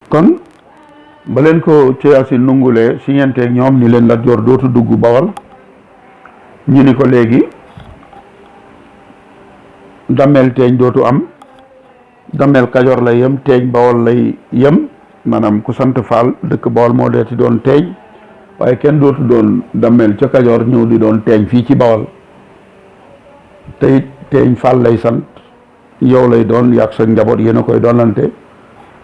kon ba leen ko Ceyaasin nungulee si ñeenteeg ñoom ni leen Lat Joor dootu dugg Bawol ñu ni ko léegi dammel teeñ dootu am dammel Kajoor lay yem teeñ Bawol lay yem maanaam ku sant Faal dëkk Bawol moo deeti doon teeñ waaye kenn dootu doon dammel ca Kajoor ñëw di doon teeñ fii ci Bawol tey teeñ Faal lay sant yow lay doon yàgg sa njaboot yéen a koy doonante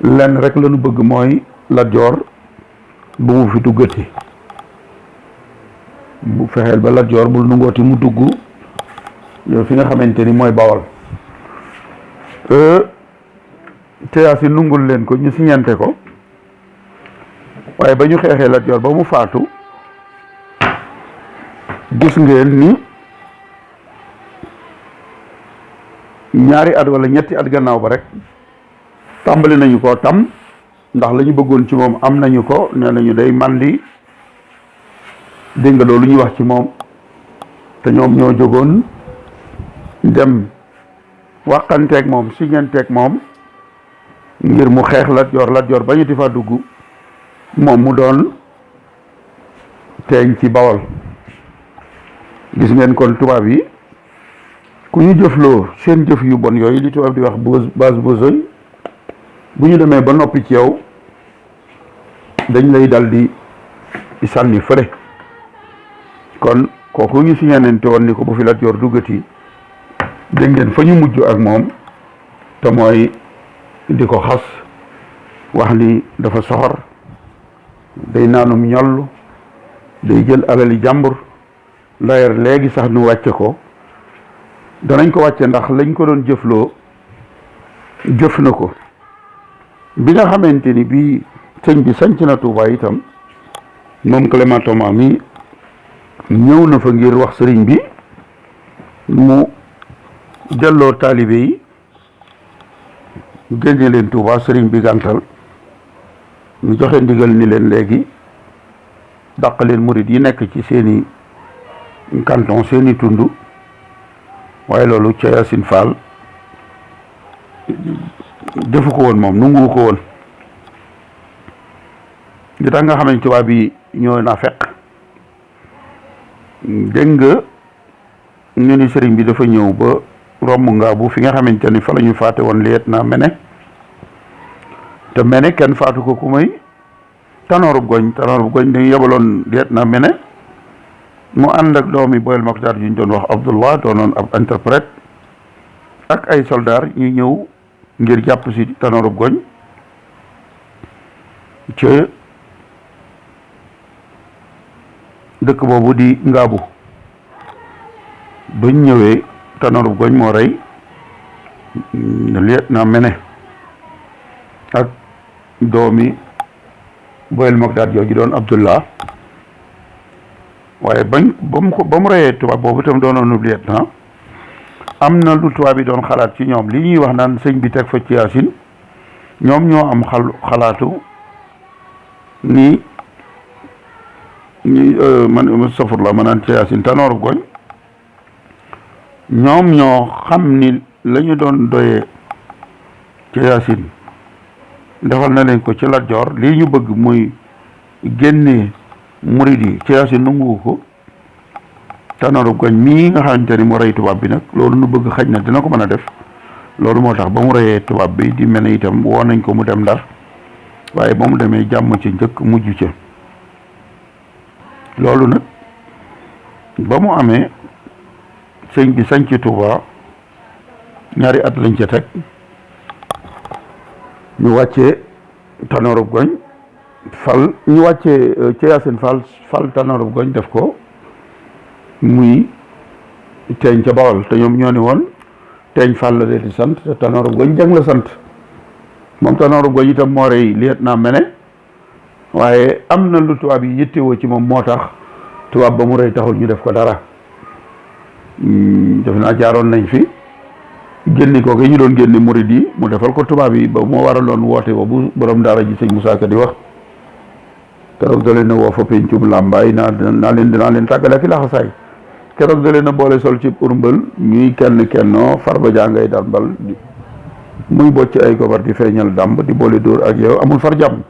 lenn rek la ñu bëgg mooy Lat Joor bu mu fi duggati bu fexeel ba Lat Joor bul nungooti mu dugg yow fi nga xamante ni mooy Bawol Ceyaasin nungul leen ko ñu siñante ko waaye ba ñu xeexee Lat Joor ba mu faatu gis ngeen ni ñaari at wala ñetti at gannaaw ba rek tàmbali nañu ko tam ndax la ñu bëggoon ci moom am nañu ko nee nañu day màndi dégg nga loolu ñuy wax ci moom te ñoom ñoo jógoon dem waxanteeg moom siñanteeg moom ngir mu xeex Lat Joor ba ñu di fa dugg moom mu doon teeñ ci Bawol gis ngeen kon tubaab yi ku ñu jëfloo seen jëf yu bon yooyu li tubaab di wax base besogne bu ñu demee ba noppi ci yow dañ lay dal di sànni fële kon kooku ñu si ñenente woon ni ko bu fi Lat Joor duggati dégg ngeen fa ñu mujj ak moom te mooy di ko xas wax ni dafa soxor day naanum ñollu day jël alali jàmbur d'ailleurs léegi sax nu wàcce ko danañ ko wàcce ndax lañ ko doon jëfloo jëf na ko bi nga xamante ni bii sëñ bi sanc na Tuubaa itam moom Clément Thomas mi ñëw na fa ngir wax sëriñ bi mu delloo taalibe yi génne leen Tuubaa sëriñ bi gàntal ñu joxe ndigal ni leen léegi dàq leen murit yi nekk ci seeni canton seeni tund waaye loolu Ceyaasin Faal defu ko woon moom nungu ko woon li tax nga xam ne tubaab bi ñoo na fekk dégg nga ñu ni sëriñ bi dafa ñëw ba romb Ngaabu fi nga xamante ni fa la ñu faate woon liet na Mene te Mene kenn faatu ko ku may Tanoorub Goñ dañu yebaloon liet na Mene mu ànd ak doomi Boyel Maxtaar yu ñu doon wax Abdullah doonoon ab interprète ak ay soldaar ñu ñëw ngir jàpp si Tanoorub Goñ ca dëkk boobu di Ngaabu bañ ñëwee Tanoorub Goñ moo rey liet na Mene ak doomi Boyel Maxtaar jooju doon Abdullah waaye ba mu reyee tubaab boobu itam doonoonu liet na am na lu tubaab bi doon xalaat ci ñoom li ñuy wax naan sëñ bi teg fa Ceyaasin ñoom ñoo am xalaatu ni man safurla ma naan Ceyaasin Tanoorub Goñ ñoom ñoo xam ni la ñu doon doyee Ceyaasin defal na leen ko ci Lat Joor lii ñu bëgg muy génnee murid yi Ceyaasin nanguwu ko Tanoorub Goñ mii nga xamante ni mu rey tubaab bi nag loolu nu bëgg xaj na dina ko mën a def loolu moo tax ba mu reyee tubaab bi di mel ne itam woo nañ ko mu dem Ndar waaye ba mu demee jàmm ci njëkk mujj ca loolu nag ba mu amee sëñ bi sañ ci Tuubaa ñaari at lañ ca teg ñu wàccee Tanoorub Goñ fal ñu wàccee Ceyaasin fal Tanoorub Goñ def ko muy teeñ ca Bawol te ñoom ñoo ni woon teeñ Fall la di sant te Tanoorub Goñ jëng la sant moom Tanoorub Goñ itam moo rey liet naa Mene waaye am na lu tubaab yi yittewoo ci moom moo tax tubaab ba mu rey taxul ñu def ko dara def naa jaaroon nañ fi génni ko ñu doon génni murid yi mu defal ko tubaab yi ba moo waraloon woote boobu borom daara ji sëñ Musaa Ka di wax keroog da leen a woo fa pencum làmbaay dinaa leen tàggale ki laxasaay keroog da leen a boole sol ci urmbal ñuy kenn kennoo farba jàngay dal bal muy bocc ay gobar di feeñal dàmb di boole dóor ak yow amul far jàmm